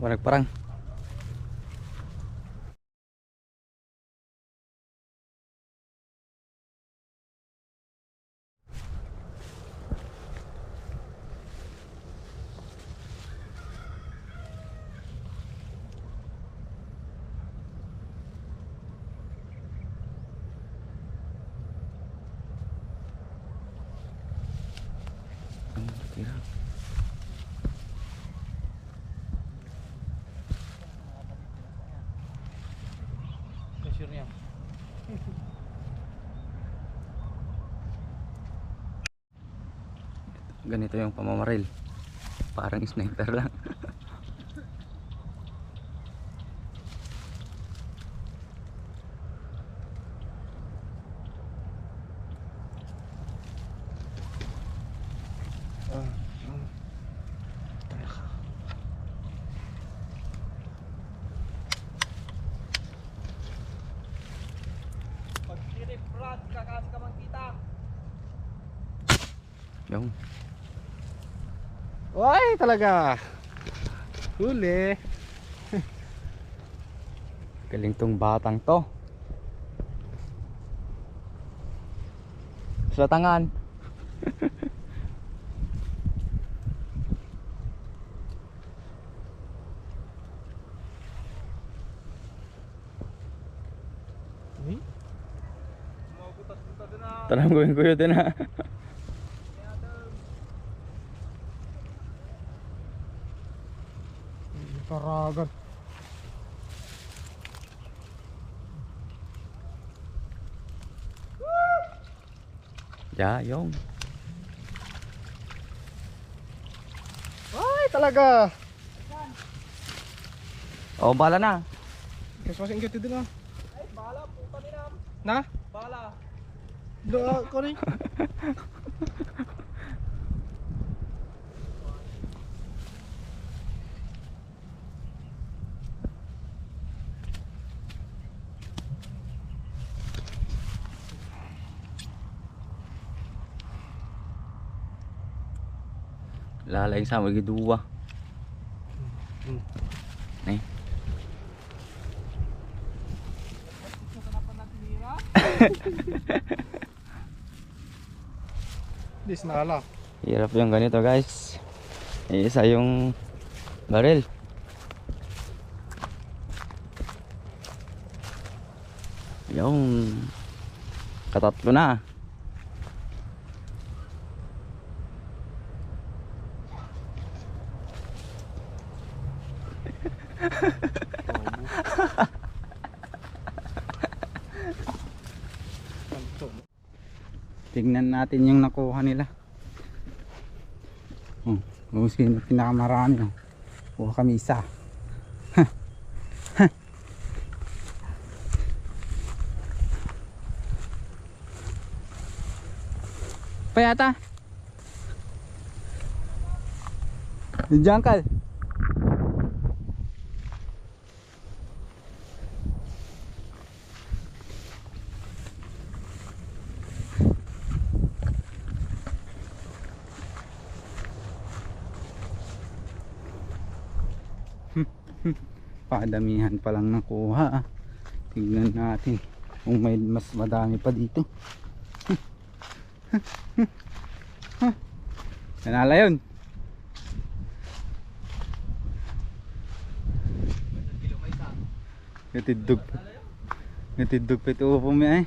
Walang parang. Kira. Pressure-nya. Ganito yung pamamaril. Parang sniper lang. Pag sirip Brad, kakasi ka mang kita. Yung. Uy, talaga. Huli. Galing tong batang to. Sa tangan. Mabutas-butas din na. Tanang gawin ko yun na. Karagan. Ya, yung. Ay, talaga. Oh, bala na. Kasi masing kita din ah. Ay, bala, puta din ah. Na? Bala. Doa ko rin. Lalay sa magiduwa. Nih. Dis nala. Hirap yung ganito, guys. Isa yung baril. Yung katatlo na. Tignan natin yung nakuha nila. Kung sino pinakamarami. Kuha kami isa. Payata. Jangkal. Padamihan pa lang nakuha. Tignan natin kung may mas madami pa dito. Nanala yun. Natidog. Natidog pa ito po mo eh.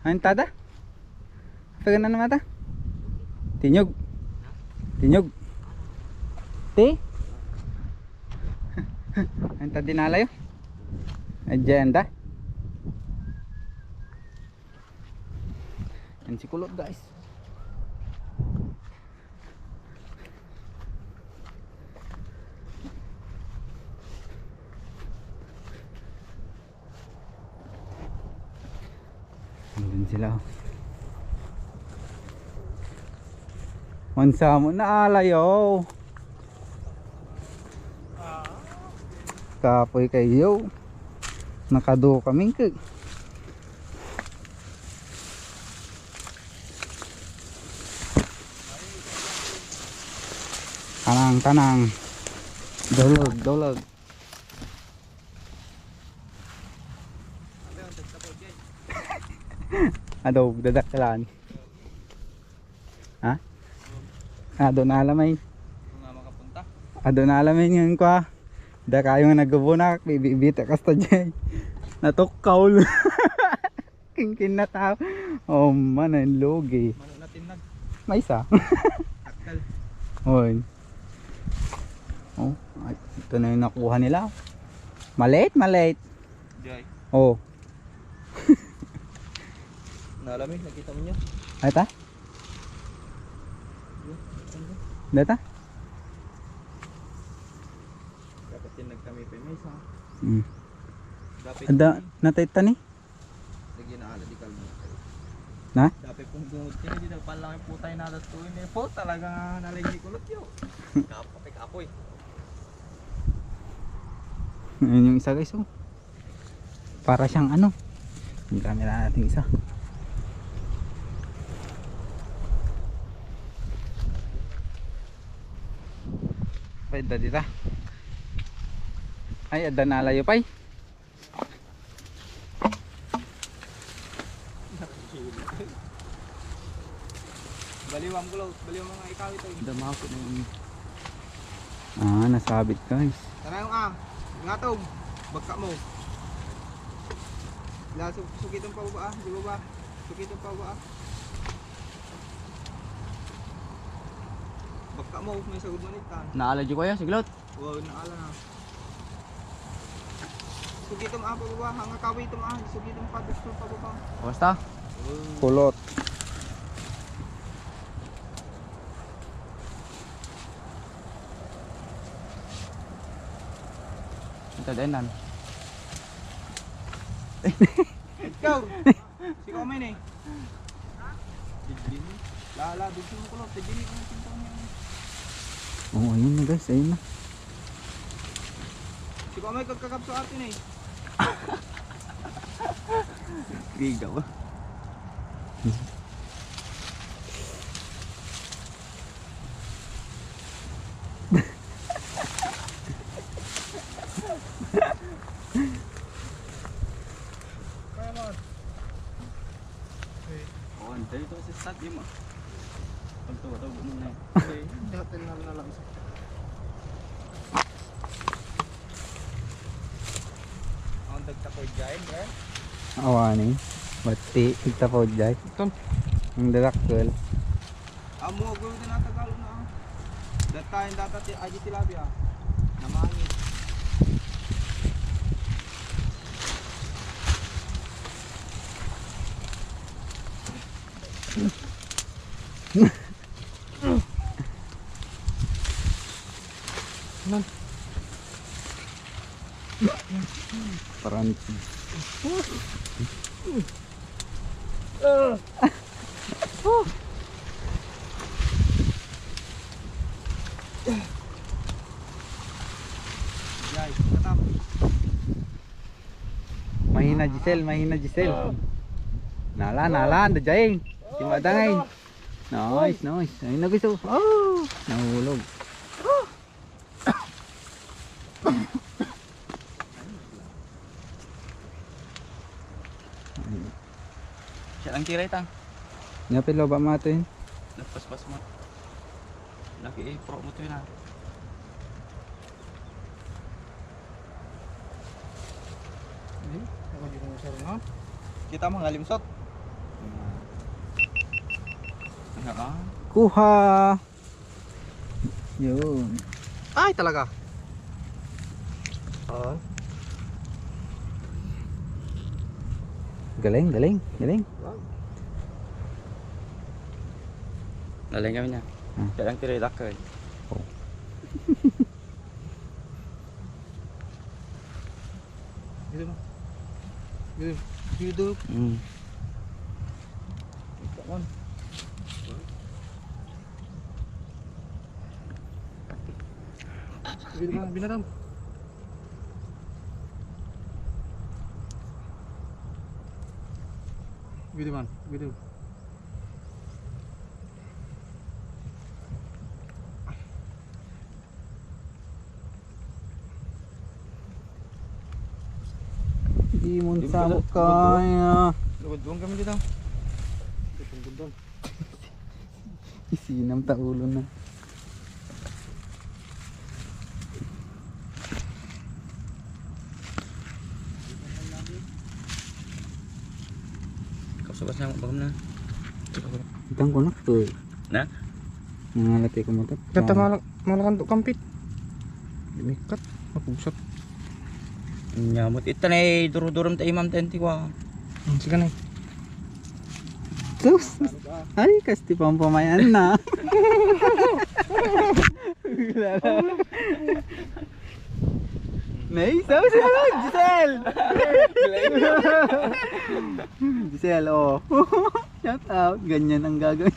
Ano tada? Pagan na mata? Tinyog. Tinyog. Ti? Ang tadi nalayo. Agenda. Yan si kulot, guys. Andun sila. Mansa mo na alayo. Kapoy kayo. Nakado kami kay. Kanang kanang. Dolog, dolog. Ado, dadakalan. Ha? Ado na alamay. Kung nga makapunta. Ado na alamay ngayon ko ha. Da kayo nga nagbubunak, bibita kasta dyan. Natukkaw. Kingkin na tao. Oh man, ang logi. Mano natin nag. May isa. Aktal. Oy. Oh, ay, ito na yung nakuha nila. Maliit, maliit. Jay. Oh, Nalamig, nakita mo niya? ay ta? Data? Dapat din nagkami pa may isa. Hmm. Dapat Ada, natay ta ni? lagi na ala di kalmo. Na? Dapat kung dungod kini di nagpalang yung putay na datuin eh. Po talaga nalagi kulot yo. Kapapik apoy. Ayun yung isa guys oh. Para siyang ano. Yung camera natin isa. Pwede dito. Ay, ada na layo pay. Baliwam gulo, baliwam mga ikaw ito. Damaw ko na yun. Ah, nasabit guys. Tara yung ngatog. Bagka mo. La sukitong pa ba? Di ba? Sukitong pa ba? Bagka mo may sagud manit kan. Naala di ko ya, siglot. Wow, naala na. Sukitong pa ba? Hanga kaway ito sukitong pa gusto pa ba? Basta? Kulot. Ito din nan. Ikaw. Si Komen eh. Digdini. Lala, dito mo kulot. Digdini ko ng pinto niya. Oh, ayun na guys, ayun na. Si Komen kagkakap sa atin eh. Giga ba? Kaya mo. Oh, antay ito si start yun mo. Pagtawa-tawa mo na yun. Okay, datin na lang isa. Ang dagtakoy dyan, eh? Awani. Bati, kita po dyan. Ito. Ang dalakkel. Amo, gawin din na Tagalog na. Datayin data aji tilapia. Namangin. Man. Parang Guys, katap. mahina Giselle, mahina Giselle. Nala, nala, ando dyan. Si Madangay. Nice, nice. Ayun na gusto. Oh, nahulog. Siya lang tira itang. Nyapin lo ba matin? Nagpas-pas mo. Laki pro mo to yun ah. Kita mga limsot. Kuha. Yun. Ay talaga. Oh. Galing, galing, galing. Galing kami niya. Siya lang tira itak eh. Oh. Gitu mo. Gitu. Gitu. Mm. On. Gitu bang, binatang. Gitu man, gitu. Di mo sa kaya. Lugod kami dito. Isinam taulo na. Kapsabas na bagam na. Itang ko na to. Na? Nangalati ko mo to. Kata malakan to kampit. Dimikat. Mapusat. Nyamot ita na duro-durom ta imam tenti ko. Sige na. Sus. Ay, kasti pampamayan na. Nay, sabi siya Giselle! Giselle, oh. Shout out. Ganyan ang gagawin.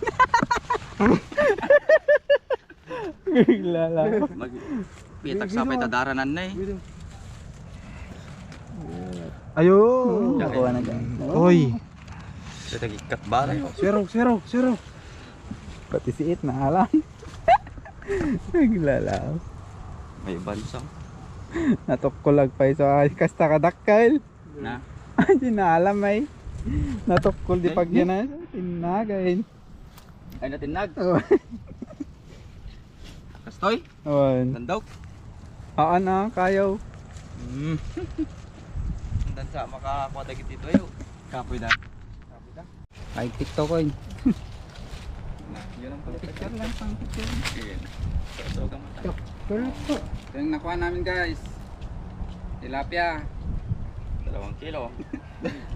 Lala. Pitak sa pay tadaranan na eh. Ayun. Nakuha na dyan. Oy. Sa tagikat balay. Zero. Pati si It na alam. Naglalaw. May bansang. Natukkulag pa iso ay kasta kadakkel. Na. Di na alam ay. Natukkul di pag yan na. Tinagayin. Ay natinag. Oh. Kastoy. On. Tandok. Na, kayaw. Dan sa makakuha dagit dito ayo. Kapoy da. Ay, TikTok ko yun. Yun ang Picture lang, pang picture. So ka mata. Ito yung nakuha namin guys. Tilapia. 2 kilo.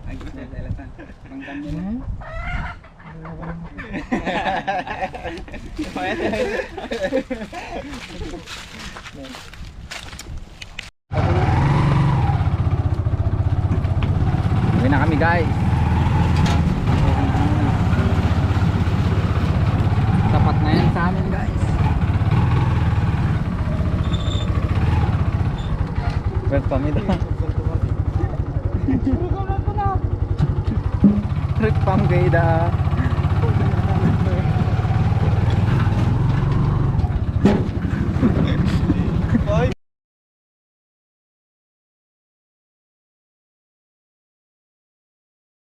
Ay, lalatan. Pang kanya na. Uwi na kami guys. Tapat na yan sa amin guys. Welcome ito. Trip pang gayda.